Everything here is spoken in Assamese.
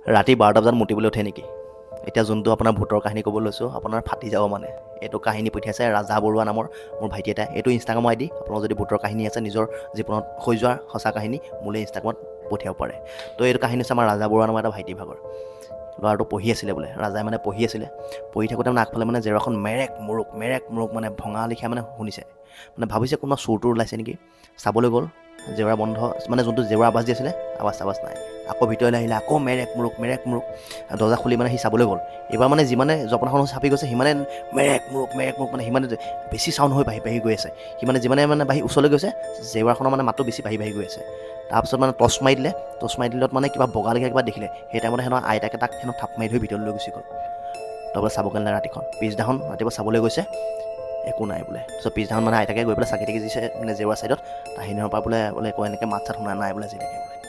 ৰাতি 12টা বজাত মুতিবলৈ উঠে নেকি? এতিয়া যোনটো আপোনাৰ ভূতৰ কাহিনী ক'ব লৈছোঁ, আপোনাৰ ফাটি যাব। মানে এইটো কাহিনী পঠিয়াইছে ৰাজা বৰুৱা নামৰ মোৰ ভাইটি এটাই। এইটো ইনষ্টাগ্ৰামৰ আই ডি। আপোনালোকৰ যদি ভূতৰ কাহিনী আছে, নিজৰ জীৱনত হৈ যোৱাৰ সঁচা কাহিনী মোলৈ ইনষ্টাগ্ৰামত পঠিয়াব পাৰে। তো এইটো কাহিনী হৈছে আমাৰ ৰাজা বৰুৱা নামৰ এটা ভাইটি ভাগৰ। ল'ৰাটো পঢ়ি আছিলে বোলে, ৰাজাই মানে পঢ়ি আছিলে। পঢ়ি থাকোঁতে মানে আগফালে মানে জেওৰাখন মেৰেক মুৰুক মেৰেক মুৰুক মানে ভঙা লেখীয়া মানে শুনিছে। মানে ভাবিছে কোনোবা চোৰ তোৰ ওলাইছে নেকি, চাবলৈ গ'ল। জেওৰা বন্ধ, মানে যোনটো জেওৰা আৱাজ দি আছিলে, আৱাজ চাৱাজ নাই। আকৌ ভিতৰলৈ আহিলে, আকৌ মেৰেক মুৰুক মেৰেক মুৰুক। দৰ্জা খুলি মানে সি চাবলৈ গ'ল। এইবাৰ মানে যিমানে জপনাখন চাপি গৈছে, সিমানে মেৰেক মুৰুক মেৰেক মুৰুক, মানে সিমানে বেছি চাউণ্ড হৈ বাঢ়ি বাঢ়ি গৈ আছে। সিমানে যিমানে মানে বাঢ়ি ওচৰলৈ গৈছে, জেওৰাখনৰ মানে মাতটো বেছি বাঢ়ি বাঢ়ি গৈ আছে। তাৰপিছত মানে টৰ্চ মাৰি দিলে। টৰ্চ মাৰি দিলত মানে কিবা বগা লেখীয়া কিবা দেখিলে। সেই টাইমতে হেনো আইতাকে তাক হেনো থাপ মাৰি ধৰি ভিতৰলৈ লৈ গুচি গ'ল। তাৰপৰা চাবগৈ নাই ৰাতিখন। পিছদিনাখন ৰাতিপুৱা চাবলৈ গৈছে, একো নাই বোলে। তাৰপিছত পিছদিনাখন মানে আইতাকে গৈ পেলাই চাকি তাকি দিছে মানে জেওৰা ছাইডত। তাৰ সেইদিনাৰ পৰা বোলে বোলে একো এনেকৈ মাত চাত শুনা নাই বোলে আজিলৈকে বোলে।